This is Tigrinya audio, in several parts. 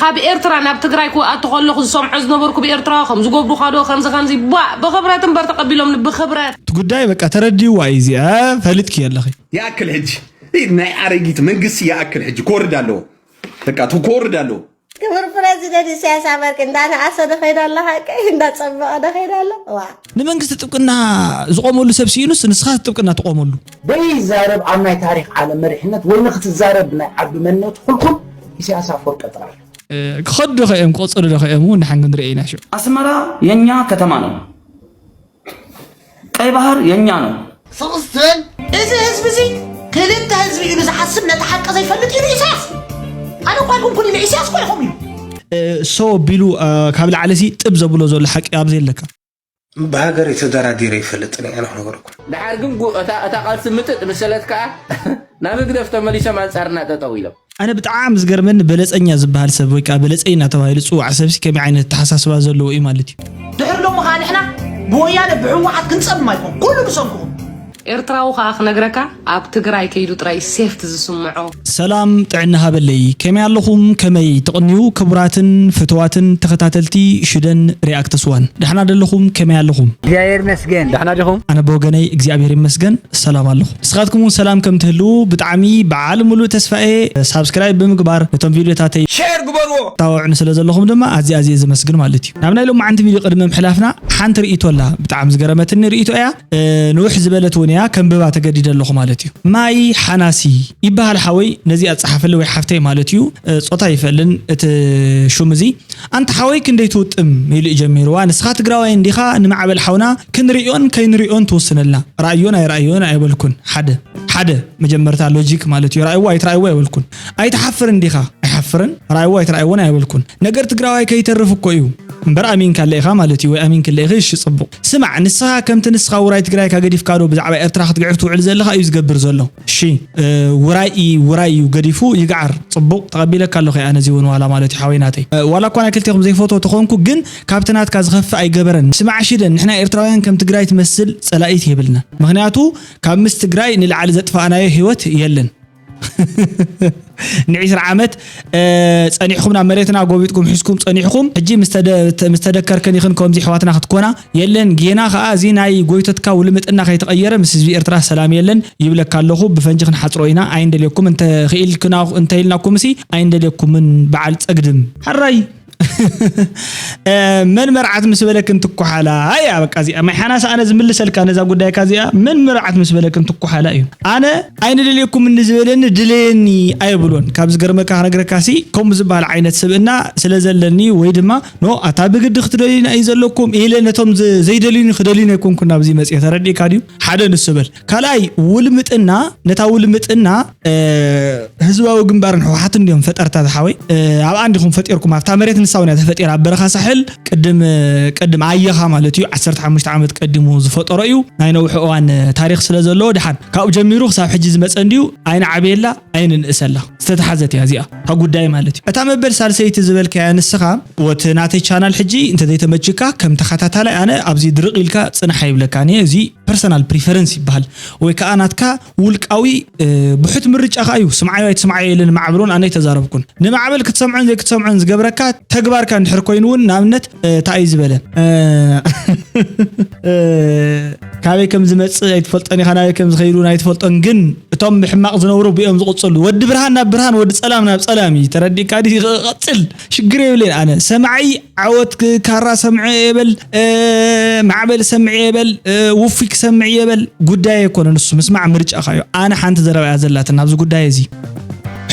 ካብ ኤርትራ ናብ ትግራይ ክኣቱ ከለኹ ዝሰምዖ ዝነበርኩ ብኤርትራ ከም ዝገብሩኻ ዶ ከምዚ ከምዚ ቧ ብኽብረት እምበር ተቐቢሎም ብኽብረት። እቲ ጉዳይ በቃ ተረዲዋ እዩ እዚኣ። ፈሊጥኪ ኣለኺ። ይኣክል ሕጂ ናይ ኣረጊት መንግስቲ ይኣክል ሕጂ ክወርድ ኣለዎ። በቃ ክወርድ ኣለዎ። ክቡር ፕረዚደንት ኢሳያስ ኣፈወርቂ እንዳነኣሰ ዶ ከይዱ ኣሎ ሓቀይ እንዳፀበቐ ዶ ከይዱ ኣሎ ዋ። ንመንግስቲ ጥብቅና ዝቆመሉ ሰብ ስኢኑስ ንስኻ ጥብቅና ትቆመሉ። ዘይዛረብ ኣብ ናይ ታሪክ ዓለም መሪሕነት ወይ ንክትዛረብ ናይ ዓቢ መንነት ኩልኩም ኢሳያስ ኣፈወርቂ ጥራይ። ክኸዱ ዶ ከእም ክቕፅሉ ዶ ከእም እውን ንሓን ክንርኢ ኢና ሽዑ። ኣስመራ የኛ ከተማ ነው። ቀይ ባህር የኛ ነው። ስቕ ስትበል እዚ ህዝቢ እዚ ክልተ ህዝቢ ኢሉ ዝሓስብ ነቲ ሓቂ ዘይፈልጥ ኢሉ ኢሳያስ ኣነ እኳ ኣይኮንኩን ኢለ ኢሳያስ እኳ ኢኹም ኢሉ ሶ ቢሉ ካብ ላዕለሲ ጥብ ዘብሎ ዘሎ ሓቂ ኣብዚ የለካ። ብሃገር ተደራዲረ ይፈልጥን እየ ንክነገርኩም። ድሓር ግን እታ ቃልሲ ምጥጥ ምሰለት ከዓ ናብ ህግደፍ ተመሊሶም ኣንፃርና ጠጠው ኢሎም። ኣነ ብጣዕሚ ዝገርመኒ በለፀኛ ዝበሃል ሰብ ወይ ከዓ በለፀይ እናተባሂሉ ዝፅዋዕ ሰብሲ ከመይ ዓይነት ኣተሓሳስባ ዘለዎ እዩ ማለት እዩ። ድሕሪ ሎሚ ከዓ ንሕና ብወያነ ብህወሓት ክንፀምም ኣይኮን ኩሉ ብሰንኩኹም። ኤርትራዊ ከዓ ክነግረካ ኣብ ትግራይ ከይዱ ጥራይ ሴፍቲ ዝስምዖ። ሰላም ጥዕና ሃበለይ ከመይ ኣለኹም ከመይ ትቕንዩ ክቡራትን ፍትዋትን ተኸታተልቲ ሽደን ሪኣክትስ ዋን ደሕና ደለኹም ከመይ ኣለኹም እግዚኣብሔር ይመስገን ደሕና ዲኹም ኣነ ብወገነይ እግዚኣብሔር ይመስገን ሰላም ኣለኹ ንስኻትኩም እውን ሰላም ከም ትህልዉ ብጣዕሚ በዓል ሙሉእ ተስፋ እየ ሳብስክራይብ ብምግባር ነቶም ቪድዮታተይ ሼር ግበርዎ ታወዕኑ ስለ ዘለኹም ድማ ኣዝየ ኣዝየ ዘመስግን ማለት እዩ ናብ ናይ ሎማዓንቲ ቪድዮ ቅድሚ ምሕላፍና ሓንቲ ርእይቶ ኣላ ብጣዕሚ ዝገረመትኒ ርእይቶ እያ ንውሕ ዝበለት እውን እያ ከንብባ ተገዲደ ኣለኹ ማለት እዩ ማይ ሓናሲ ይበሃል ሓወይ ነዚ ኣፀሓፈለይ ወይ ሓፍተይ ማለት እዩ ፆታ ይፈልን እቲ ሹም እዚ ኣንታ ሓወይ ክንደይ ትውጥም ኢሉ እዩ ጀሚርዋ ንስኻ ትግራዋይ እንዲኻ ንማዕበል ሓውና ክንሪኦን ከይንሪኦን ትውስነልና ራእዮን ኣይራእዮን ኣይበልኩን ሓደ ሓደ መጀመርታ ሎጂክ ማለት እዩ ራእይዎ ኣይትራእይዎ ኣይበልኩን ኣይትሓፍር እንዲኻ ኣይሓፍርን ራእይዎ ኣይትራእይዎን ኣይበልኩን ነገር ትግራዋይ ከይተርፍ እኮ እዩ እምበር ኣሚንካለ ኢኻ ማለት እዩ ወይ ኣሚንክለ ኢኺ እሺ ፅቡቕ ስማዕ ንስኻ ከምቲ ንስኻ ውራይ ትግራይካ ገዲፍካ ዶ ብዛዕባ ኤርትራ ክትግዕፍ ትውዕል ዘለኻ እዩ ዝገብር ዘሎ እሺ ውራይ ውራይ እዩ ገዲፉ ይግዓር ፅቡቕ ተቐቢለካ ኣለኹ ኣነ እዚ እውን ዋላ ማለት እዩ ሓወይ ናተይ ዋላ እኳ ናይ ክልቴኹም ዘይፈትዎ ተኾንኩ ግን ካብቲ ናትካ ዝኸፍእ ኣይገበረን ስማዕ ሽደን ንሕና ኤርትራውያን ከም ትግራይ ትመስል ፀላኢት የብልና ምኽንያቱ ካብ ምስ ትግራይ ንላዕሊ ዘጥፋእናዮ ህይወት የለን ንዒስራ ዓመት ጸኒሕኩም ናብ መሬትና ጎቢጥኩም ሒዝኩም ጸኒሕኩም ሕጂ ምስ ተደከርከን ኢኽን ከምዚ ኣሕዋትና ክትኮና የለን ጌና ከኣ እዚ ናይ ጎይቶትካ ውልምጥና ከይተቐየረ ምስ ህዝቢ ኤርትራ ሰላም የለን ይብለካ ኣለኹ ብፈንጂ ክንሓጽሮ ኢና ኣይንደልየኩም እንተኽኢልኩምሲ ኣይንደልየኩምን በዓል ጸግድም ሕራይ መን መርዓት ምስ በለክን ትኩሓላ እያ በቃ እዚኣ ማይ ሓናስ ኣነ ዝምልሰልካ ነዛ ጉዳይካ እዚኣ መን መርዓት ምስ በለክን ትኩሓላ እዩ ኣነ ኣይንደልየኩምን ዝበለኒ ድለየኒ ኣይብሎን ካብ ዝገርመካ ክነግረካሲ ከምኡ ዝበሃል ዓይነት ስብእና ስለ ዘለኒ ወይ ድማ ኖ ኣታ ብግዲ ክትደልዩና እዩ ዘለኩም ኢለ ነቶም ዘይደልዩኒ ክደልዩኒ ኣይኮንኩን ናብዚ መፅየ ተረዲእካ ድዩ ሓደ ንሱ በል ካልኣይ ውልምጥና ነታ ውልምጥና ህዝባዊ ግንባርን ህወሓትን እንዲዮም ፈጠርታ ዝሓወይ ኣብኣ እንዲኹም ፈጢርኩም ኣብታ መሬት ንሳ እውን እያ ተፈጢራ ኣብ በረኻ ሳሕል ቅድም ቅድም ኣየኻ ማለት እዩ ዓሰርተ ሓሙሽተ ዓመት ቀዲሙ ዝፈጠሮ እዩ ናይ ነውሒ እዋን ታሪክ ስለ ዘለዎ ድሓን ካብኡ ጀሚሩ ክሳብ ሕጂ ዝመፀ እንዲዩ ኣይንዓብየላ ኣይንንእሰላ ዝተተሓዘት እያ እዚኣ እታ ጉዳይ ማለት እዩ እታ መበል ሳልሰይቲ ዝበልካያ ንስኻ ወቲ ናተይ ቻናል ሕጂ እንተዘይተመችካ ከም ተኸታታላይ ኣነ ኣብዚ ድርቕ ኢልካ ፅንሓ ይብለካ እኔ እዚ personal preference ይበሃል ወይ ከዓ ናትካ ውልቃዊ ብሑት ምርጫ ከዓ እዩ ስምዓዮ ኣይትስምዓዮ ኢለ ንማዕበል እውን ኣነ ኣይተዛረብኩን ንማዕበል ክትሰምዖን ዘይክትሰምዖን ዝገብረካ ተግባርካ እንድሕር ኮይኑ እውን ንኣብነት እንታይ እዩ ዝበለ ካበይ ከም ዝመፅእ ኣይትፈልጦን ኢኻ ናበይ ከም ዝኸይዱ ኣይትፈልጦን ግን እቶም ብሕማቕ ዝነብሩ ብኦም ዝቕፅሉ ወዲ ብርሃን ናብ ብርሃን ወዲ ፀላም ናብ ፀላም እዩ ተረዲእካ ድዩ ክቐፅል ሽግር የብለይን ኣነ ሰማዒ ዓወት ካራ ሰምዐ የበል ማዕበል ሰምዐ የበል ውፉይ ክሰምዕ የበል ጉዳይ ኣይኮነ ንሱ ምስማዕ ምርጫኻ እዩ ኣነ ሓንቲ ዘረባ እያ ዘላትን ኣብዚ ጉዳይ እዚ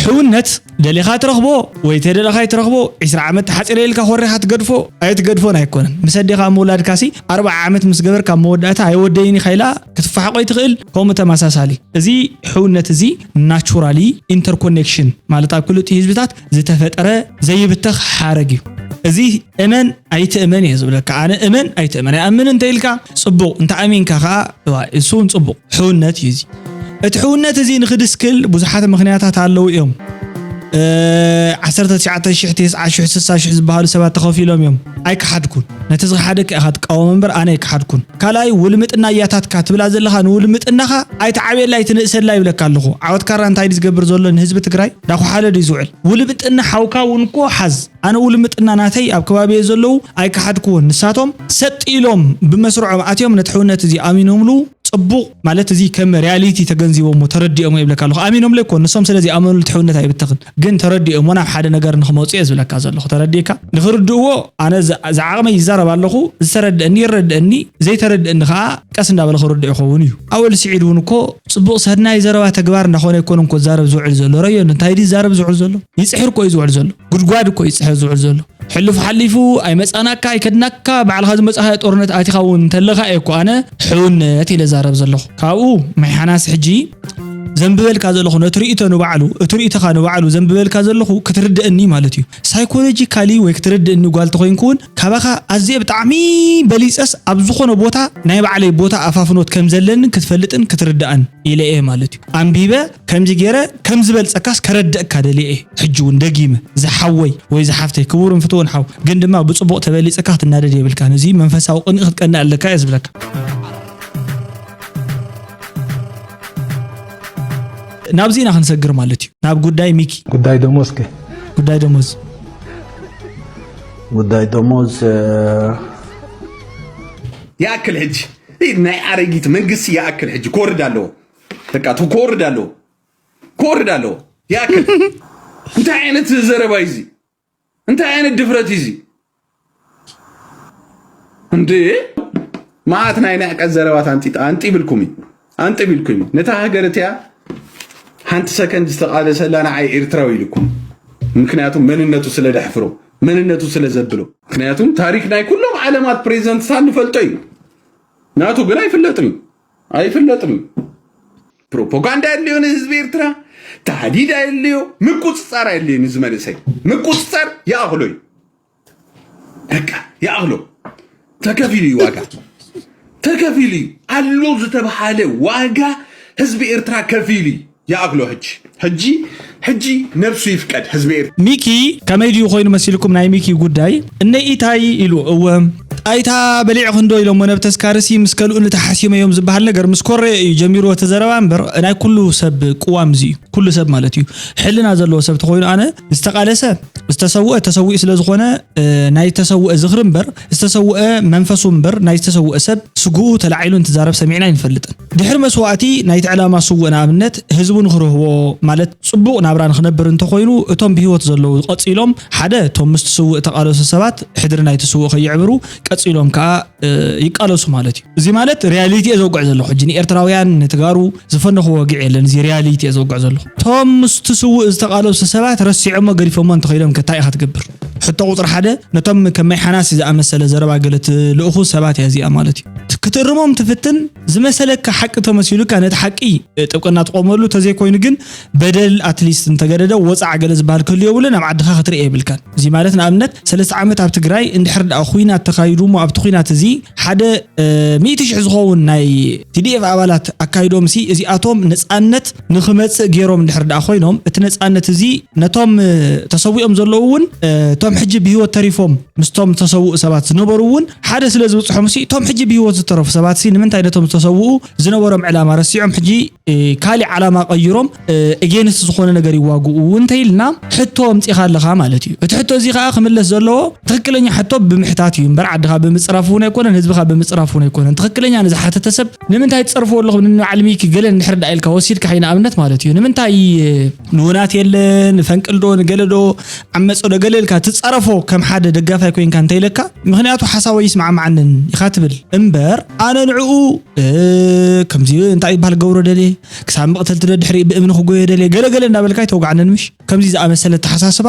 ሕውነት ደሊኻ ትረኽቦ ወይ ተደለኻ ኣይትረኽቦ ዒስራ ዓመት ተሓፂረ ኢልካ ኮሪኻ ትገድፎ ኣይትገድፎን ኣይኮነን ምስ ኣዴኻ ምውላድካሲ ኣርብዓ ዓመት ምስ ገበርካ መወዳእታ ኣይወደይን ኢኻ ኢላ ክትፋሕቆ ኣይትኽእል ከምኡ ተመሳሳሊ እዚ ሕውነት እዚ ናቹራሊ ኢንተርኮኔክሽን ማለት ኣብ ክልቲኡ ህዝብታት ዝተፈጠረ ዘይብተኽ ሓረግ እዩ እዚ እመን ኣይትእመን እየ ዝብለካ ኣነ እመን ኣይትእመን ኣይኣምን እንተ ኢልካ ፅቡቕ እንተ ኣሚንካ ከዓ እሱ እውን ፅቡቕ ሕውነት እዩ እዚ እቲ ሕውነት እዚ ንክድስክል ብዙሓት ምኽንያታት ኣለዉ እዮም ዓሰርተ ትሽዓተ ሽሕ፣ ተስዓ ሽሕ፣ ስሳ ሽሕ ዝበሃሉ ሰባት ተኸፊሎም እዮም። ኣይከሓድኩን። ነቲ ዝኸሓደካ ኢኻ ትቃወም እምበር ኣነ ኣይከሓድኩን። ካልኣይ ውልምጥና እያታትካ ትብላ ዘለኻ ንውልምጥናኻ ኣይትዓብየላ ኣይትንእሰላ ይብለካ ኣለኹ። ዓወት ካራ እንታይ ድዩ ዝገብር ዘሎ ንህዝቢ ትግራይ? ዳኹሓለ ድዩ ዝውዕል? ውልምጥና ሓውካ እውን እኮ ሓዝ። ኣነ ውልምጥና ናተይ ኣብ ከባቢየ ዘለዉ ኣይከሓድክዎን። ንሳቶም ሰጥ ኢሎም ብመስርዖም ኣትዮም ነቲ ሕውነት እዚ ኣሚኖምሉ ጽቡቕ ማለት እዚ ከም ሪያሊቲ ተገንዚቦሞ ተረዲኦሞ ይብለካ ኣለኹ። ኣሚኖምለ እኮ ንሶም ስለ ዝኣመኑ እቲ ሕውነት ኣይብተኽን። ግን ተረዲኦሞ ናብ ሓደ ነገር ንኽመፁ እየ ዝብለካ ዘለኹ። ተረዲእካ? ንኽርድእዎ ኣነ ዝ-፣ ዝዓቕመይ ይዛረብ ኣለኹ። ዝተረድአኒ ይረድአኒ፣ ዘይተረድአኒ ከዓ ቀስ እንዳበለ ክርድእ ይኸውን እዩ። ኣወል ስዒድ እውን እኮ ጽቡቕ ሰናይ ዘረባ ተግባር እንዳኾነ ኣይኮነን እኮ ዝዛረብ ዝውዕል ዘሎ። ረዮ እንታይ ድዩ ዝዛረብ ዝውዕል ዘሎ? ይጽሕር እኮ እዩ ዝውዕል ዘሎ። ጉድጓድ እኮ እዩ ዝጽሕር ዝውዕል ዘሎ። ሕሉፍ ሓሊፉ ኣይመጻናካ ኣይከድናካ፣ ባዕልኻ ዝመጻኻዮ ጦርነት ኣቲኻ እውን እንተለኻ እየ እኮ ኣነ ሕውነት ኢለ ዛረብ ዘለኹ። ካብኡ ማይ ሓናስ ሕጂ ዘንብበልካ ዘለኹ ነቲ ርእይቶ ንባዕሉ፣ እቲ ርእይቶኻ ንባዕሉ ዘንብበልካ ዘለኹ ክትርድእኒ ማለት እዩ። ሳይኮሎጂካሊ ወይ ክትርድእኒ ጓል ተኾይንኩ እውን ካባኻ ኣዝየ ብጣዕሚ በሊጸስ ኣብ ዝኾነ ቦታ ናይ ባዕለይ ቦታ ኣፋፍኖት ከም ዘለንን ክትፈልጥን ክትርድኣን ኢለ እየ ማለት እዩ። ኣንቢበ ከምዚ ገይረ ከም ዝበልጸካስ ከረድእካ ደልየ እየ። ሕጂ እውን ደጊመ ዝሓወይ ወይ ዝሓፍተይ ክቡርን ፍትውን ሓው ግን ድማ ብጽቡቕ ተበሊጸካ ክትናደድ የብልካን። እዚ መንፈሳዊ ቅንኢ ክትቀንእ ኣለካ እየ ዝብለካ። ናብዚ ኢና ክንሰግር ማለት እዩ። ናብ ጉዳይ ሚኪ። ጉዳይ ደሞዝ ከ? ጉዳይ ደሞዝ። ጉዳይ ደሞዝ፣ እ፣ ይኣክል ሕጂ። ይህ ናይ ኣረጊት መንግስቲ ይኣክል ሕጂ። ክወርድ ኣለዎ። በቃ፣ ቱ ክወርድ ኣለዎ። ክወርድ ኣለዎ። ይኣክል። እንታይ ዓይነት ዘረባ እዩ እዚ? እንታይ ዓይነት ድፍረት እዩ እዚ? እንዴ! መዓት ናይ ንዕቀት ዘረባት ኣንጢ-፣ ኣንጢብልኩም እዩ። ኣንጢብልኩም እዩ። ነታ ሃገር እቲኣ ሓንቲ ሰከንድ ዝተቓለሰላ ንዓይ ኤርትራዊ ኢልኩም። ምክንያቱም መንነቱ ስለ ደሕፍሮ፣ መንነቱ ስለ ዘብሎ። ምክንያቱም ታሪክ ናይ ኩሎም ዓለማት ፕሬዚደንትታት ንፈልጦ እዩ። ናቱ ግን ኣይፍለጥን እዩ። ኣይፍለጥን እዩ። ፕሮፓጋንዳ የድልዮ ንህዝቢ ኤርትራ፣ ታህዲድ ኣየድልዮ፣ ምቁጽጻር ኣየድልዮ ንዚ መንእሰይ። ምቁጽጻር ይኣኽሎ እዩ። በቃ ይኣኽሎ። ተከፊሉ እዩ ዋጋ። ተከፊሉ እዩ። ኣሎ ዝተብሃለ ዋጋ ህዝቢ ኤርትራ ከፊሉ እዩ። ይኣኽሎ ሕጂ። ሕጂ፣ ሕጂ ነብሱ ይፍቀድ ህዝቢ ኤርትራ። ሚኪ ከመይ ድዩ ኮይኑ መሲልኩም ናይ ሚኪ ጉዳይ? እነ ኢታይ ኢሉ፣ እወ። ጣይታ በሊዕኽንዶ ኢሎሞ ነብ ተስካርሲ ምስ ከልኡ ንተሓሲመ እዮም ዝበሃል ነገር ምስ ኮረየ እዩ ጀሚሩ እቲ ዘረባ እምበር ናይ ኩሉ ሰብ ቅዋም እዚ እዩ። ኩሉ ሰብ ማለት እዩ። ሕልና ዘለዎ ሰብ ተኾይኑ ኣነ ዝተቓለሰ ዝተሰውአ ተሰዊኡ ስለ ዝኾነ፣ እ፣ ናይ ተሰውአ ዝኽሪ እምበር ዝተሰውአ መንፈሱ እምበር ናይ ዝተሰውአ ሰብ ስግኡ ተላዒሉ እንትዛረብ ሰሚዕና ኣይንፈልጥን። ድሕሪ መስዋእቲ ናይቲ ዕላማ ስውእ ንኣብነት ህዝቡ ንኽርህቦ ማለት ጽቡቕ ናብራ ንኽነብር እንተኾይኑ እቶም ብህይወት ዘለዉ ቀጺሎም ሓደ እቶም ምስቲ ስውእ ተቓለሱ ሰባት ሕድሪ ናይቲ ስውእ ከየዕብሩ ቀጺሎም ከኣ፣ እ፣ ይቃለሱ ማለት እዩ። እዚ ማለት ሪያሊቲ እየ ዘውግዕ ዘለኹ። ሕጂ ንኤርትራውያን ንትጋሩ ዝፈነኹ ወግዕ የለን። እዚ ሪያሊቲ እየ ዘውግዕ ዘለኹ። እቶም ምስቲ ስውእ ዝተቓለሱ ሰባት ረሲዖሞ ገዲፎሞ እንተኸይዶም ከ እንታይ ኢኻ ትገብር? ሕቶ ቁጽሪ ሓደ ነቶም ከመይ ሓናሲ ዝኣመሰለ ዘረባ ገለ ትልእኹ ሰባት እያ እዚኣ ማለት እዩ። ክትእርሞም ትፍትን ዝመሰለካ ሓቂ ተመሲሉካ ነቲ ሓቂ ጥብቅና ትቆመሉ ተዘይኮይኑ ግን በደል ኣትሊስት እንተገደደ ወፃዕ ገለ ዝበሃል ክህሉ የብሉን። ኣብ ዓድኻ ክትርኢ የብልካን። እዚ ማለት ንኣብነት ሰለስተ ዓመት ኣብ ትግራይ እንድሕር ደኣ ኹናት ተኻይዱ እሞ ኣብቲ ኹናት እዚ ሓደ፣ እ፣ ሚእቲ ሽሕ ዝኸውን ናይ ቲ ዲ ኤፍ ኣባላት ኣካይዶም ሲ እዚኣቶም ነፃነት ንኽመፅእ ገይሮም እንድሕር ደኣ ኮይኖም እቲ ነፃነት እዚ ነቶም፣ እ፣ ተሰዊኦም ዘለዉ እውን፣ እ፣ እቶም ሕጂ ብህይወት ተሪፎም ምስቶም ተሰውኡ ሰባት ዝነበሩ እውን ሓደ ስለ ዝበፅሖም ሲ እቶም ሕጂ ብህይወት ዝተረፉ ሰባት ሲ ንምንታይ ነቶም ዝተሰውኡ ዝነበሮም ዕላማ ረሲዖም ሕጂ፣ እ፣ ካሊእ ዓላማ ቀይሮም፣ እ፣ ኤጌንስት ዝኾነ ነገር ይዋግኡ እንተኢልና ሕቶ ኣምፂኻ ኣለኻ ማለት እዩ። እቲ ሕቶ እዚ ከዓ ክምለስ ዘለዎ ትኽክለኛ ሕቶ ብምሕታት እዩ እምበር ዓድኻ ብምፅራፍ እውን ኣይኮነን፣ ህዝብኻ ብምፅራፍ እውን ኣይኮነን። ትኽክለኛ ንዝሓተተ ሰብ ንምንታይ ትፀርፍዎ ኣለኹም ንበዓል ሚኪ ገለ እንድሕር ደኣ ኢልካ ወሲድካ ንኣብነት ማለት እዩ። ንምንታይ ንውናት የለን፣ ንፈንቅል ዶ፣ ንገለ ዶ፣ ዓመፀ ዶ ገለ ኢልካ ትፀረፎ ከም ሓደ ደጋፋይ ኮይንካ እንተኢለካ፣ ምኽንያቱ ሓሳቦ ይስማዕማዓንን ኢኻ ትብል እምበር ኣነ ንዕኡ እ፣ ከምዚ እንታይ ይበሃል ገብሮ ደልየ፣ ክሳብ መቕተልቲ ደድሕሪ ብእምኒ ክጎዮ ደልየ፣ ገለ ገለ እንዳበልካ ኣይተውግዓንን ምሽ? ከምዚ ዝኣመሰለ ኣተሓሳስባ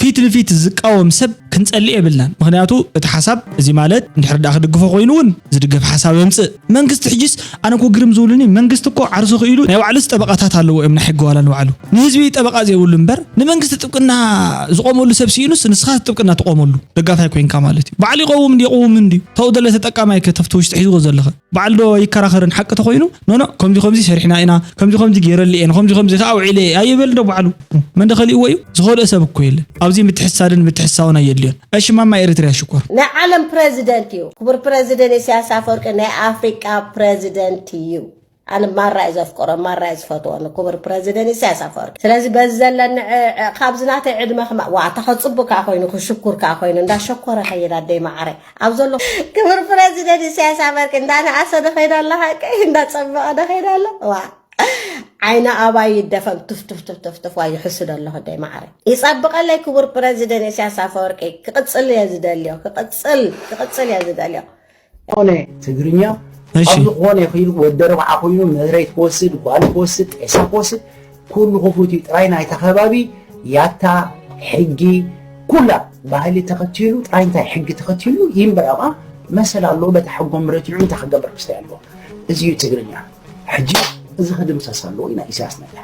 ፊት ንፊት ዝቃወም ሰብ ክንጸልእ የብልናን። ምኽንያቱ እቲ ሓሳብ እዚ ማለት እንድሕር ደኣ ክድግፎ ኮይኑ እውን ዝድገፍ ሓሳብ የምጽእ። መንግስቲ ሕጂስ ኣነ እኮ ግርም ዝብሉኒ መንግስቲ እኮ ዓርሱ ክኢሉ ናይ ባዕሉስ ጠበቓታት ኣለዎ እዮም ናይ ሕጊ ዋላ ንባዕሉ። ንህዝቢ ጠበቓ ዘይብሉ እምበር ንመንግስቲ ጥብቅና ዝቆመሉ ሰብ ስኢኑስ ንስኻ ጥብቅና ትቆመሉ ደጋፋይ ኮይንካ ማለት እዩ። ባዕሉ ይቀውም እንዲ ይቀውም እንዲ ተው ደለ ተጠቃማይ ከተፍቲ ውሽጢ ሒዝዎ ዘለኸ ባዕሉ ዶ ይከራኸርን ሓቂ ተኮይኑ ኖኖ ከምዚ ከምዚ ሰሪሕና ኢና ከምዚ ከምዚ ገይረሉ እየ ከምዚ ከምዚ ከዓ ውዒለ እየ ኣይበል ዶ ባዕሉ። መን ዶ ከሊእዎ እዩ? ዝኸልኦ ሰብ እኮ የለን። ኣብዚ ምትሕሳድን ምትሕሳውን ኣየድልዮን። እሺ ማማ ኤሪትሪያ ሽኮር። ናይ ዓለም ፕረዚደንት እዩ ክቡር ፕረዚደንት ኢሳያስ ኣፈወርቂ ናይ ኣፍሪቃ ፕረዚደንት እዩ። ኣነ ማራ እዩ ዘፍቅሮ ማራ እዩ ዝፈትዎ ንክቡር ፕረዚደንት ኢሳያስ ኣፈወርቂ። ስለዚ በዚ ዘለኒ ዕ- ዕ- ካብዚ ናተይ ዕድመ ክማ ዋታ ከፅቡ ከዓ ኮይኑ ክሽኩር ከዓ ኮይኑ እንዳሸኮረ ከይድ ኣደይ ማዓረ ኣብ ዘሎ ክቡር ፕረዚደንት ኢሳያስ ኣፈወርቂ እንዳነኣሰ ዶ ከይድ ኣሎ ሓቂ እንዳፀበቐ ዶ ከይድ ኣሎ ዋ ዓይነ ኣባይ ይደፈን ቱፍ ቱፍ ቱፍ ቱፍ ቱፍ ዋ ይሕስድ ኣለኹ ኣደይ ማዓረ። ይፀብቐለይ ክቡር ፕረዚደንት ኢሳያስ ኣፈወርቂ ክቕፅል እየ ዝደልዮ ክቕፅል ክቕፅል እየ ዝደልዮ። ዝኾነ ትግርኛ ኣብ ዝኾነ ይኽእል ወዲ ኣርባዓ ኮይኑ መሬት ክወስድ ጓል ክወስድ ጤሳ ክወስድ ኩሉ ክፉት እዩ። ጥራይ ናይታ ከባቢ ያታ ሕጊ ኩላ ባህሊ ተኸቲሉ ጥራይ እንታይ ሕጊ ተኸቲሉ ይንበር ኣብኣ መሰል ኣለዎ። በታ ሕጎም ረቲዑ እንታይ ክገብር ክስታይ ኣለዎ። እዚ እዩ ትግርኛ። ሕጂ እዚ ክድምሰስ ኣለዎ ኢና ኢሳያስ ናይታ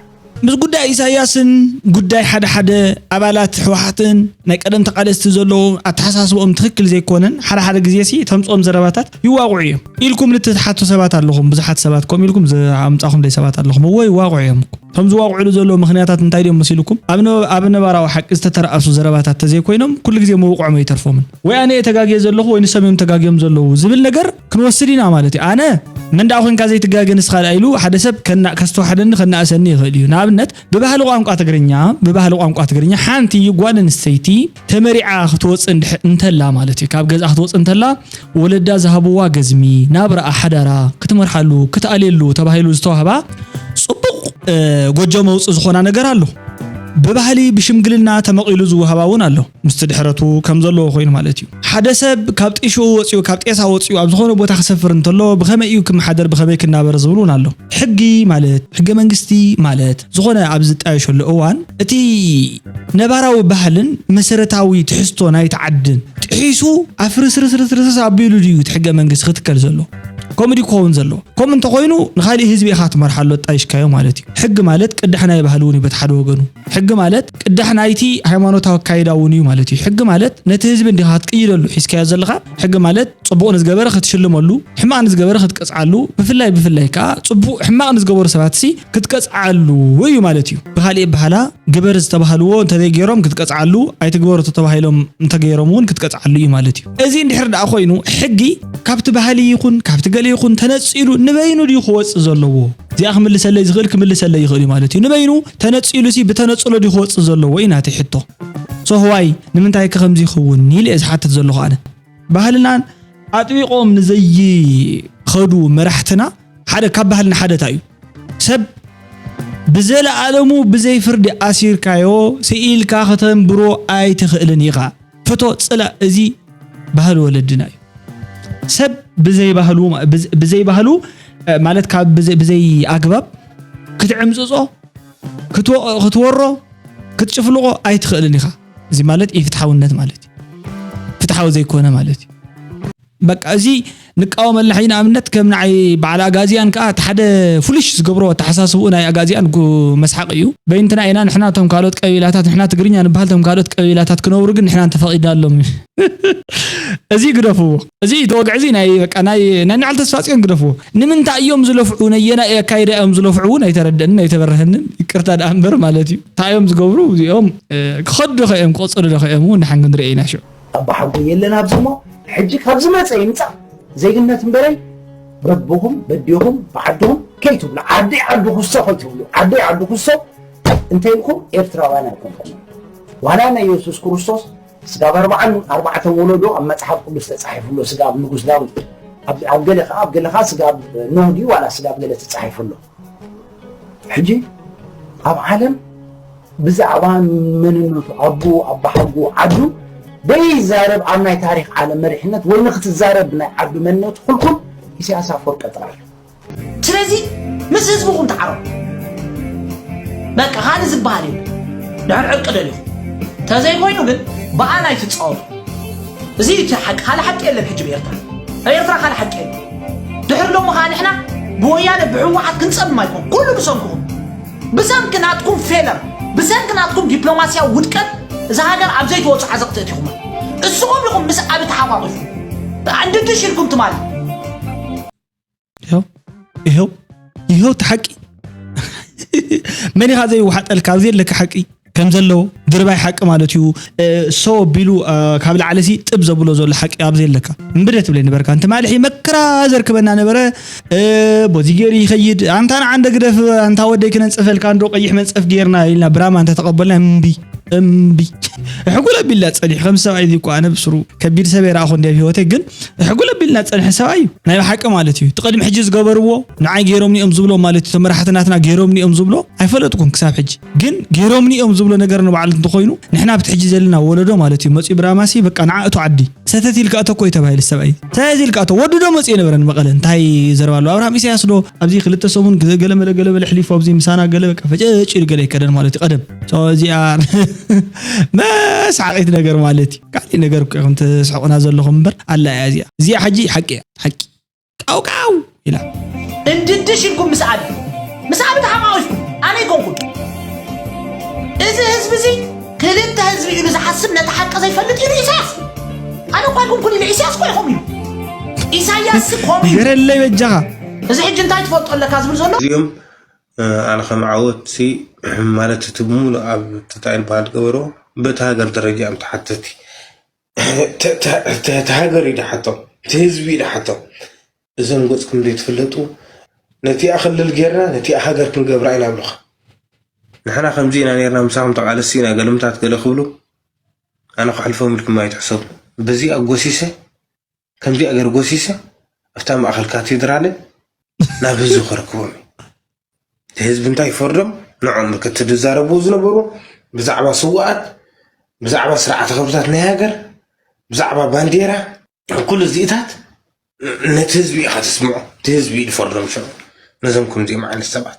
ምስ ጉዳይ ኢሳያስን ጉዳይ ሓደ ሓደ ኣባላት ህወሓትን ናይ ቀደም ተቓለስቲ ዘለዉ ኣተሓሳስብኦም ትኽክል ዘይኮነን ሓደ ሓደ ግዜ ሲ ተምፅኦም ዘረባታት ይዋቕዑ እዮም ኢልኩም ልትትሓቱ ሰባት ኣለኹም። ብዙሓት ሰባት ከምኡ ኢልኩም ዝኣምፃኹምለይ ሰባት ኣለኹም። እዎ ይዋቕዑ እዮም። እቶም ዝዋቕዕሉ ዘለዉ ምኽንያታት እንታይ ድዮም መሲልኩም? ኣብ ነ- ኣብ ነባራዊ ሓቂ ዝተተረኣሱ ዘረባታት ተዘይኮይኖም ኩሉ ግዜ መውቕዖም ኣይተርፎምን። ወይ ኣነ እየ ተጋግየ ዘለኹ ወይ ንሶም እዮም ተጋግዮም ዘለዉ ዝብል ነገር ክንወስድ ኢና ማለት እዩ። ኣነ መን ደኣ ኮንካ ዘይትጋገ ንስኻ ደኣ ኢሉ ሓደ ሰብ ከና- ከስተውሓለኒ ከነኣሰኒ ይኽእል እዩ። ንኣብነት ብባህሊ ቋንቋ ትግርኛ ብባህሊ ቋንቋ ትግርኛ ሓንቲ ጓል ኣንስተይቲ ተመሪዓ ክትወፅእ እንድሕ- እንተላ ማለት እዩ ካብ ገዝኣ ክትወፅእ እንተላ ወለዳ ዝሃብዋ ገዝሚ ናብራኣ ሓዳራ ክትመርሓሉ ክትኣልየሉ ተባሂሉ ዝተዋህባ ፅቡቕ እ፣ ጎጆ መውፅእ ዝኾና ነገር ኣሎ። ብባህሊ ብሽምግልና ተመቒሉ ዝወሃባ እውን ኣሎ። ምስቲ ድሕረቱ ከም ዘለዎ ኮይኑ ማለት እዩ። ሓደ ሰብ ካብ ጢሽኡ ወፂኡ ካብ ጤሳ ወፂኡ ኣብ ዝኾነ ቦታ ክሰፍር እንተሎ ብኸመይ እዩ ክመሓደር ብኸመይ ክናበር ዝብል እውን ኣሎ። ሕጊ ማለት ሕገ መንግስቲ ማለት ዝኾነ ኣብ ዝጣየሸሉ እዋን እቲ ነባራዊ ባህልን መሰረታዊ ትሕዝቶ ናይቲ ዓድን ጥሒሱ ኣፍርስርስርስርስ ኣቢሉ ድዩ እቲ ሕገ መንግስቲ ክትከል ዘሎ? ከምኡ ድዩ ክኸውን ዘለዎ? ከምኡ እንተኾይኑ ንኻሊእ ህዝቢ ኢኻ ትመርሓሉ ኣጣይሽካዮ ማለት እዩ። ሕጊ ማለት ቅዳሕ ናይ ባህሊ እውን እዩ በቲ ሓደ ወገኑ። ሕጊ ማለት ቅዳሕ ናይቲ ሃይማኖታዊ ኣካይዳ እውን እዩ ማለት እዩ። ሕጊ ማለት ነቲ ህዝቢ እንዲኻ ክትቅይደሉ ሒዝካዮ ዘለኻ። ሕጊ ማለት ፅቡቕ ንዝገበረ ክትሽልመሉ፣ ሕማቕ ንዝገበረ ክትቀፅዓሉ፣ ብፍላይ ብፍላይ ከዓ ፅቡቕ ሕማቕ ንዝገበሩ ሰባት ሲ ክትቀፅዓሉ እዩ ማለት እዩ። ብኻሊእ ኣበሃህላ ግበር ዝተባህልዎ እንተዘይገይሮም ክትቀፅዓሉ፣ ኣይትግበሩ ተተባሂሎም እንተገይሮም እውን ክትቀፅዓሉ እዩ ማለት እዩ። እዚ እንድሕር ደኣ ኮይኑ ሕጊ ካብቲ ባህሊ ይኹን ካብቲ ገለ ይኹን ተነፂሉ ንበይኑ ድዩ ክወፅእ ዘለዎ? እዚኣ ክምልሰለይ ዝኽእል ክምልሰለይ ይኽእል እዩ ማለት እዩ። ንበይኑ ተነፂሉ ሲ ብተነፅሎ ድዩ ክወፅእ ዘለዎ እዩ ናተይ ሕቶ። ሶህዋይ ንምንታይ ከ ከምዚ ይኸውን ኢለ እየ ዝሓትት ዘለኹ ኣነ። ባህልናን ኣጥቢቖም ንዘይኸዱ መራሕትና ሓደ ካብ ባህልና ሓደ እንታይ እዩ? ሰብ ብዘለኣለሙ ብዘይ ፍርዲ ኣሲርካዮ ስኢልካ ከተንብሮ ኣይትኽእልን ኢኻ። ፍቶ ጽላእ እዚ ባህሊ ወለድና እዩ። ሰብ ብዘይ ባህሉ ብዘይ ባህሉ ማለት ካብ ብዘይ ኣግባብ ክትዕምጽጾ ክትወሮ ክትጭፍልቆ ኣይትኽእልን ኢኻ። እዚ ማለት ኢፍትሓውነት ማለት እዩ። ፍትሓዊ ዘይኮነ ማለት እዩ። በቃ እዚ ንቃወመላ ሕጂ ንኣብነት ከም ንዓይ በዓል ኣጋዚያን ከዓ እቲ ሓደ ፍሉሽ ዝገብሮ ኣተሓሳስብኡ ናይ ኣጋዚያን ጉ መስሓቅ እዩ። በይንትና ኢና ንሕና እቶም ካልኦት ቀቢላታት ንሕና ትግርኛ ንበሃል እቶም ካልኦት ቀቢላታት ክነብሩ ግን ንሕና እንተፈቒድናሎም እዩ። እዚ ግደፍዎ። እዚ ተወግዕ እዚ ናይ በቃ ናይ ናይ ንዓል ተስፋጽዮን ግደፍዎ። ንምንታይ እዮም ዝለፍዑ ነየና ኣካይዳ እዮም ዝለፍዑ እውን ኣይተረደንን ኣይተበረሀንን ይቅርታ ደኣ እምበር ማለት እዩ። እንታይ እዮም ዝገብሩ እዚኦም ክኸዱ ዶ ከእዮም ክቐጽሉ ዶ ከእዮም እውን ንሓን ክንርኢ ኢና ሽዑ። ኣባሓጎ የለን ኣብዚ እሞ ሕጂ ካብ ዝመፀ ይምፃእ ዜግነት እምበረይ በቦኹም በዲኹም ብዓድኹም ከይትብሉ ዓደይ ዓዲ ኩሶ ከይትብሉ ዓደይ ዓዲ ኩሶ እንተይልኩም ኤርትራውያን ኣይኮንኩም ዋላ ናይ የሱስ ክርስቶስ ስጋብ ኣርባዓን ኣርባዕተን ወለዶ ኣብ መፅሓፍ ቅዱስ ተፃሒፉ ኣሎ ስጋብ ንጉስ ዳዊት ኣብ ገለ ከዓ ኣብ ገለ ከዓ ስጋብ ኖህ ድዩ ዋላ ስጋብ ገለ ተፃሒፉ ኣሎ ሕጂ ኣብ ዓለም ብዛዕባ መንነቱ ኣቦኡ ኣባሓጎኡ ዓዱ ደይዛረብ ኣብ ናይ ታሪኽ ዓለም መሪሕነት ወይ ንክትዛረብ ናይ ዓዱ መንነቱ ኩልኩል ኢሳያስ ኣፈወርቂ ጥራይ እዩ። ስለዚ ምስ ህዝብኹም ተዓረቁ። በቃ ካልእ ዝበሃል የለን። ድሕር ዕርቂ ደሊኹም። ተዘይኮይኑ ግን ብኣና ኣይትፃወቱ። እዚ እቲ ሓቂ፣ ካልእ ሓቂ የለን። ሕጂ ብኤርትራ፣ ኣብ ኤርትራ ካልእ ሓቂ የለን። ድሕሪ ሎሚ ከኣ ንሕና ብወያነ ብህወሓት ክንጸምም ኣይኮን፣ ኩሉ ብሰንክኹም፣ ብሰንኪ ናትኩም ፌለር፣ ብሰንኪ ናትኩም ዲፕሎማስያዊ ውድቀት እዛ ሃገር ኣብ ዘይትወጽእ ዓዘቕቲ እቲኹማ። እስኹም ኢኹም ምስ ኣብ ተሓቋቒፉ ኣንድድሽ ኢልኩም ትማሊ። ይኸው ይኸው ይኸው እቲ ሓቂ። መን ኢኻ ዘይወሓጠልካ ኣብዚ የለካ ሓቂ ከም ዘለዎ ድርባይ ሓቂ ማለት እዩ። እ፣ ሰው ኣቢሉ፣ እ፣ ካብ ላዕሊ ሲ ጥብ ዘብሎ ዘሎ ሓቂ ኣብዚ የለካ። እምብደ ትብለይ ነበርካ። እንተ ማልሒ መከራ ዘርክበና ነበረ። እ፣ ቦዚ ገይሩ ይኸይድ። ኣንታ ንዓንደ ግደፍ፣ ኣንታ ወደይ ክነንጸፈልካ እንዶ ቀይሕ መንጸፍ ገይርና ኢልና ብራማ እንተ ተቐበልና እምቢ እምቢ። ሕጉል ኣቢልና ጸኒሑ ከም ሰብኣይ እዚ እኮ ኣነ ብስሩ ከቢድ ሰብ የረኣኹ እንዲ ኣብ ህይወተይ፣ ግን ሕጉል ኣቢልና ጸንሐ ሰብኣይ እዩ ናይ ብሓቂ ማለት እዩ። እቲ ቅድሚ ሕጂ ዝገበርዎ ንዓይ ገይሮምኒ እዮም ዝብሎ ማለት እዩ። እቶም መራሕቲ ናትና ገይሮምኒ እዮም ዝብሎ ኣይፈለጥኩን ክሳብ ሕጂ። ግን ገይሮምኒ እዮም ዝብሎ ነገር ንባዕሉ እንተኾይኑ ንሕና ኣብቲ ሕጂ ዘለና ወለዶ ማለት እዩ መጺኡ ብራማሲ በቃ ንዓ እቶ ዓዲ ሰተት ኢልካ እቶ እኮ እዩ ተባሂሉ ሰብኣይ። ሰተት ኢልካ እቶ ወዲ ዶ መጺኡ የነበረ ንመቐለ እንታይ ዘረባ ኣለዎ? ኣብርሃም ኢሳያስ ዶ ኣብዚ ክልተ ሰሙን ገ- ገለመለ ገለመለ ሕሊፉ ኣብዚ ምሳና ገለ በቃ ፈጨጭ ኢሉ ገለ ይከደን ማለት እዩ ቀደም። So እዚኣ መስሓቂት ነገር ማለት እዩ። ካልእ ነገር እኮ ኢኹም ትስሕቁና ዘለኹም እምበር ኣላ እያ እዚኣ። እዚኣ ሕጂ ሓቂ እያ። ሓቂ። ቃው ቃው ኢላ። እንድድሽ ኢልኩም ምስ ኣብ ምስ ኣብ ተሓማዊስኩም ኣነ ኣይኮንኩን። እዚ ህዝቢ እዚ ክልተ ህዝቢ ኢሉ ዝሓስብ ነቲ ሓቂ ዘይፈልጥ ኢሉ ኢሳያስ። ኣነ እኳ ኣይኮንኩን ኢለ ኢሳያስ እኮ ኢኹም ኢሉ። ኢሳያስ ኮም ኢሉ። ገረለይ በጃኻ። እዚ ሕጂ እንታይ ትፈልጦ ኣለካ ዝብል ዘሎ? እዚኦም ኣነ ከም ዓወት ሲ ማለት እቲ ብምሉእ ኣብ ተታኢል በሃል ገበሮ በቲ ሃገር ደረጃ እዮም ተሓተቲ። እቲ ሃገር እዩ ድሓቶም፣ እቲ ህዝቢ እዩ ድሓቶም። እዞም ገጽኩም ዘይትፍለጡ ነቲኣ ክልል ጌርና ነቲኣ ሃገር ክንገብራ ኢና ብሉኻ። ንሕና ከምዚ ኢና ኔርና ምሳኹም ተቓለሲ ኢና ገልምታት ገለ ክብሉ ኣነ ክሕልፎም ኢልኩም ኣይትሕሰቡ። በዚ ኣጎሲሰ ከምዚኣ ገይረ ጎሲሰ ኣብታ ማእኸል ካቴድራለ ናብ ህዝቢ ከረክቦም እዩ። እቲ ህዝቢ እንታይ ይፈርዶም ንዖም ምልክት ዝዛረቡ ዝነበሩ ብዛዕባ ስውኣት ብዛዕባ ስርዓተ ክብርታት ናይ ሃገር ብዛዕባ ባንዴራ ኩሉ እዚኢታት ነቲ ህዝቢ ኢኻ ተስምዖ። እቲ ህዝቢ እዩ ዝፈርዶም ሽዑ ነዞም ከምዚኦም ዓይነት ሰባት።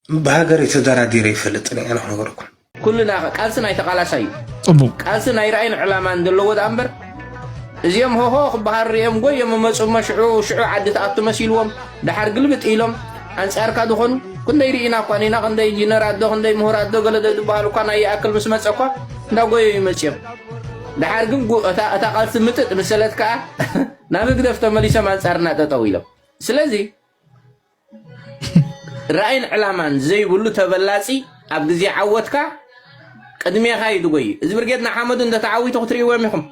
ብሃገር ተደራዲረ ይፈልጥን እየ ኣነ ክነገርኩም። ኩልና ቃልሲ ናይ ተቓላሳይ እዩ። ጽቡቅ። ቃልሲ ናይ ራእይን ዕላማን ዘለዎ ደኣ እምበር እዚኦም ሆሆ ክበሃል ሪኦም ጎዮም መፁ እሞ ሽዑ ሽዑ ዓዲ ተኣቱ መሲልዎም ደሓር ግልብጥ ኢሎም ኣንፃርካ ዝኾኑ ክንደይ ርኢና እኳ ኒና ክንደይ ጅነራት ዶ ክንደይ ምሁራት ዶ ገለ ዶ ዝበሃሉ እኳ ናይ ይኣክል ምስ መፀ እኳ እንዳጎዮ ይመፅዮም ደሓር ግን ጉ- እታ እታ ቃልሲ ምጥጥ ምሰለት ከዓ ናብ ህግደፍ ተመሊሶም ኣንፃርና ጠጠው ኢሎም ስለዚ ራእይን ዕላማን ዘይብሉ ተበላፂ ኣብ ግዜ ዓወትካ ቅድሜኻ እዩ ዝጎይ። እዚ ብርጌድ ንሓመዱ እንተተዓዊቱ ክትርእይዎም ኢኹም።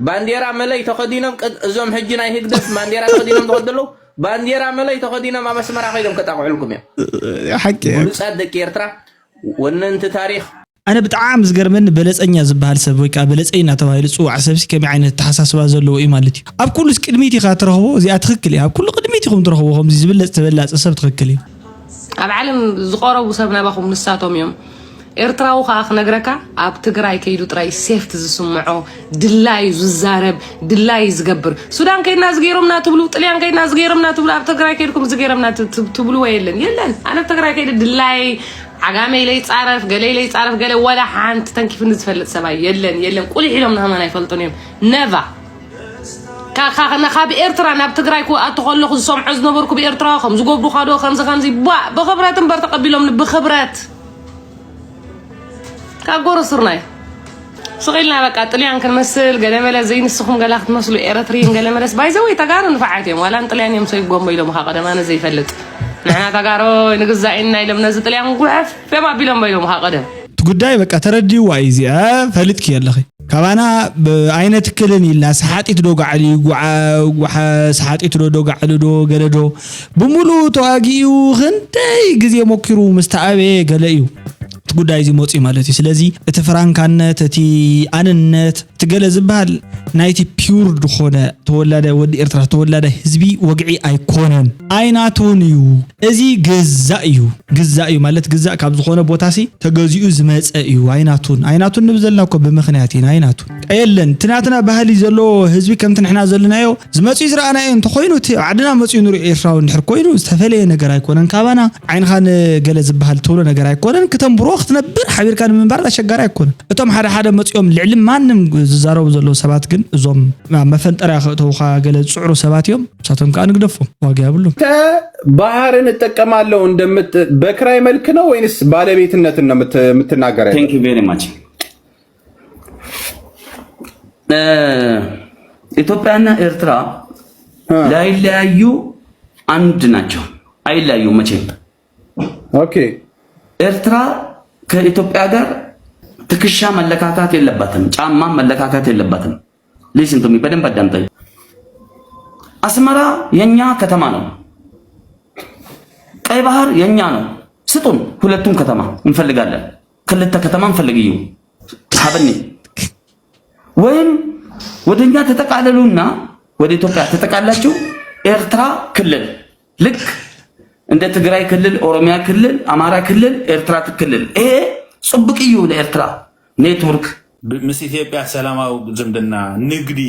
ባንዴራ መለይ ተኸዲኖም ቅድ- እዞም ሕጂ ናይ ህግደፍ ባንዴራ ተኸዲኖም ዝኸዱ ዘለዉ ባንዴራ መለይ ተኸዲኖም ኣብ ኣስመራ ከይዶም ከጣቕዑልኩም እዮም። ሓቂ ብሉፃት ደቂ ኤርትራ ወነንቲ ታሪኽ ኣነ ብጣዕሚ ዝገርመኒ በለፀኛ ዝበሃል ሰብ ወይ ከዓ በለፀኛ ተባሂሉ ዝፅዋዕ ሰብሲ ከመይ ዓይነት ተሓሳስባ ዘለዎ እዩ ማለት እዩ። ኣብ ኩሉስ ቅድሚት ኢኻ ትረኽቦ። እዚኣ ትኽክል እያ። ኣብ ኩሉ ቅድሚት ኢኹም ትረኽቦ ከምዚ ዝብለፅ ተበላፂ ሰብ ትኽክል እዩ። ኣብ ዓለም ዝቐረቡ ሰብ ናባኹም ንሳቶም እዮም። ኤርትራዊ ከዓ ክነግረካ ኣብ ትግራይ ከይዱ ጥራይ ሴፍቲ ዝስምዖ ድላዩ ዝዛረብ ድላዩ ዝገብር። ሱዳን ከይድና ዝገይሮምና ትብሉ፣ ጥልያን ከይድና ዝገይሮምና ትብሉ፣ ኣብ ትግራይ ከይድኩም ዝገይሮምና ት- ት- ትብልዎ የለን የለን። ኣነ ኣብ ትግራይ ከይደ ድላየይ ዓጋመ ኢለ ይፃረፍ ገለ ኢለ ይፃረፍ ገለ ወላ ሓንቲ ተንኪፍኒ ዝፈልጥ ሰብኣይ የለን የለን። ቁሊሕ ኢሎም ንሃማን ኣይፈልጡን እዮም ነቫ ካብ ኤርትራ ናብ ትግራይ ክኣቱ ከለኹ ዝሰምዖ ዝነበርኩ ብኤርትራ ከም ዝገብሩካ ዶ ከምዚ ከምዚ ቧ ብክብረት እምበር ተቐቢሎምኒ ብክብረት ካብ ጎሮ ስርናይ ስቕ ኢልና በቃ ጥልያን ክንመስል ገለ መለ ዘይንስኹም ገላ ክትመስሉ ኤረትሪን ገለ መለስ ባይዘወይ ተጋሩ ንፋዓት እዮም ዋላ ንጥልያን እዮም ሰይጎሞ ኢሎምኻ ቀደም ኣነ ዘይፈልጥ ንሕና ተጋሩ ንግዛእ ኢና ኢሎም ነዚ ጥልያን ጉሐፍ እዮም ኣቢሎሞ ኢሎምኻ ቀደም እቲ ጉዳይ በቃ ተረዲዋ እዩ እዚኣ ፈልጥኪ ኣለኺ ካባና ብ- ኣይነትክልን ኢልና ሰሓጢት ዶ ጋዕሊ ጉዓ- ጉሓ ሰሓጢት ዶ ዶ ጋዕሊ ዶ ገለ ዶ ብምሉእ ተዋጊኡ ክንደይ ግዜ ሞኪሩ ምስ ተኣበየ ገለ እዩ እቲ ጉዳይ እዚ መፅኡ ማለት እዩ ስለዚ እቲ ፍራንካነት እቲ ኣንነት እቲ ገለ ዝበሃል ናይቲ ፒውር ዝኾነ ተወላዳይ ወዲ ኤርትራ ተወላዳይ ህዝቢ ወግዒ ኣይኮነን ኣይናቱን እዩ እዚ ግዛእ እዩ ግዛእ እዩ ማለት ግዛእ ካብ ዝኾነ ቦታ ሲ ተገዚኡ ዝመፀ እዩ ኣይናቱን ኣይናቱን ንብል ዘለና እኮ ብምኽንያት ኢና ኣይናቱን የለን። እቲ ናትና ባህሊ ዘለዎ ህዝቢ ከምቲ ንሕና ዘለናዮ ዝመፅኡ ዝረኣናዮ እንተኾይኑ፣ እቲ ኣብ ዓድና መፅኡ ንሪኦ ኤርትራዊ እንድሕር ኮይኑ ዝተፈለየ ነገር ኣይኮነን። ካባና ዓይንኻ ንገለ ዝበሃል ትብሎ ነገር ኣይኮነን። ክተንብሮ ክትነብር ሓቢርካ ንምንባር ኣሸጋሪ ኣይኮነን። እቶም ሓደ ሓደ መፅኦም ልዕሊ ማንም ዝዛረቡ ዘለዉ ሰባት ግን እዞም ኣብ መፈንጠርያ ከእተውኻ ገለ ዝፅዕሩ ሰባት እዮም። ንሳቶም ከዓ ንግደፎም፣ ዋጋ የብሉም። ባህርን እጠቀማለሁ እንደምት በክራይ መልክ ነው ወይንስ ባለቤትነትን ነው የምት- የምትናገረው? Thank you very much። ኢትዮጵያና ኤርትራ ላይለያዩ አንድ ናቸው። አይለያዩ መቼም። ኦኬ። ኤርትራ ከኢትዮጵያ ጋር ትከሻ መለካካት የለባትም፣ ጫማ መለካካት የለባትም። Listen to me፣ በደንብ አዳምጠኝ። አስመራ የኛ ከተማ ነው። ቀይ ባህር የኛ ነው። ስጡን፣ ሁለቱም ከተማ እንፈልጋለን። ክልተ ከተማ እንፈልግ እዩ። ሀበኒ ወይም ወደኛ ተጠቃለሉና ወደ ኢትዮጵያ ተጠቃላችሁ ኤርትራ ክልል ልክ እንደ ትግራይ ክልል፣ ኦሮሚያ ክልል፣ አማራ ክልል፣ ኤርትራ ክልል። ይሄ ጽቡቅ እዩ ለኤርትራ። ኔትወርክ ምስ ኢትዮጵያ ሰላማዊ ዝምድና፣ ንግዲ።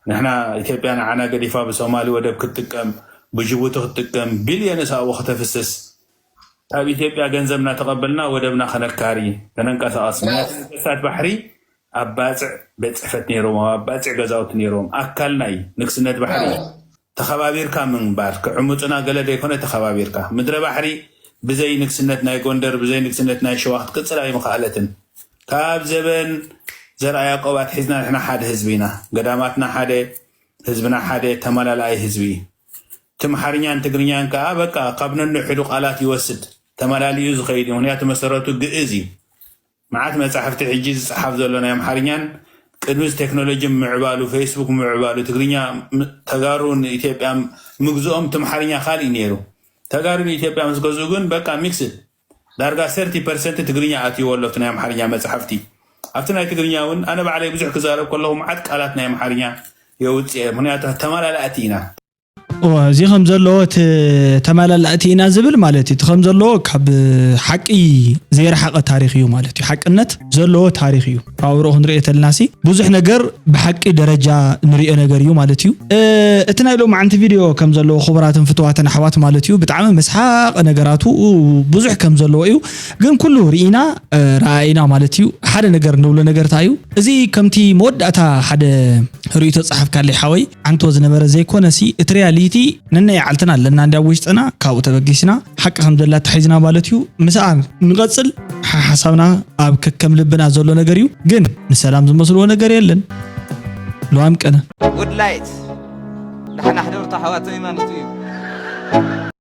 ንሕና ኢትዮጵያ ንዓና ገዲፋ ብሶማሊ ወደብ ክትጥቀም፣ ብጅቡቲ ክትጥቀም፣ ቢልዮንስ ኣብኡ ከተፍስስ፣ ካብ ኢትዮጵያ ገንዘብ እናተቐበልና ወደብና ከነካሪ፣ ከነንቀሳቐስ። ምክንያቱ ነገስታት ባሕሪ ኣብ ባፅዕ ቤት ፅሕፈት ነይሮም፣ ኣብ ባፅዕ ገዛውቲ ነይሮም። ኣካልና እዩ ንግስነት ባሕሪ። ተኸባቢርካ ምንባር፣ ክዕምፁና ገለ ዘይኮነ ተኸባቢርካ። ምድረ ባሕሪ ብዘይ ንግስነት ናይ ጎንደር፣ ብዘይ ንግስነት ናይ ሸዋ ክትቅፅል ኣይምኸኣለትን። ካብ ዘበን ዘርኣ ያዕቆብ ኣትሒዝና ንሕና ሓደ ህዝቢ ኢና። ገዳማትና ሓደ፣ ህዝብና ሓደ፣ ተመላላኣይ ህዝቢ። ትምሓርኛን ትግርኛን ከዓ በቃ ካብ ነንሕዱ ቃላት ይወስድ፣ ተመላሊኡ ዝኸይድ እዩ። ምክንያቱ መሰረቱ ግእዝ እዩ። መዓት መጻሕፍቲ ሕጂ ዝጸሓፍ ዘሎ ናይ ኣምሓርኛን ቅድሚ ቴክኖሎጂ ምዕባሉ፣ ፌስቡክ ምዕባሉ፣ ትግርኛ ም- ተጋሩ ንኢትዮጵያ ምግዝኦም ትምሓርኛ ካልእ ነይሩ። ተጋሩ ንኢትዮጵያ ምስ ገዝኡ ግን በቃ ሚክስድ ዳርጋ ሰርቲ ፐርሰንት ትግርኛ ኣትይዎ ኣሎ ኣብቲ ናይ ኣምሓርኛ መጻሕፍቲ። ኣብቲ ናይ ትግርኛ እውን ኣነ ባዕለይ ብዙሕ ክዛረብ ከለኹ መዓት ቃላት ናይ ኣምሓርኛ የውፅእ እየ፣ ምክንያቱ ተመላላእቲ ኢና። እወ፣ እዚ ከም ዘለዎ እቲ ተመላላእቲ ኢና ዝብል ማለት እዩ። እቲ ከም ዘለዎ ካብ ሓቂ ዘይረሓቐ ታሪኽ እዩ ማለት እዩ። ሓቅነት ዘለዎ ታሪኽ እዩ። ካብ ኣብርኡ ክንሪኦ ተልናሲ ብዙሕ ነገር ብሓቂ ደረጃ ንሪኦ ነገር እዩ ማለት እዩ። እ፣ እቲ ናይ ሎማዓንቲ ቪድዮ ከም ዘለዎ ክቡራትን ፍትዋትን ኣሕዋት ማለት እዩ ብጣዕሚ መስሓቕ ነገራቱ ብዙሕ ከም ዘለዎ እዩ። ግን ኩሉ ርኢና እ፣ ረኣይና ማለት እዩ። ሓደ ነገር ንብሎ ነገር እንታይ እዩ? እዚ ከምቲ መወዳእታ ሓደ ርእይቶ ጸሓፍካለይ ሓወይ ዓንቶ ዝነበረ ዘይኮነሲ እቲ ሪያሊቲ ነናይ ዓልትና ኣለና እንዲ ኣብ ውሽጥና ካብኡ ተበጊስና ሓቂ ከም ዘላ ተሒዝና ማለት እዩ። ምስኣ ንቐጽል ሓ- ሓሳብና ኣብ ከከም ልብና ዘሎ ነገር እዩ። ግን ንሰላም ዝመስልዎ ነገር የለን። ለዋም ቀነ Good light ንሓና ሕደሩ ኣሕዋተይ ማለት እዩ።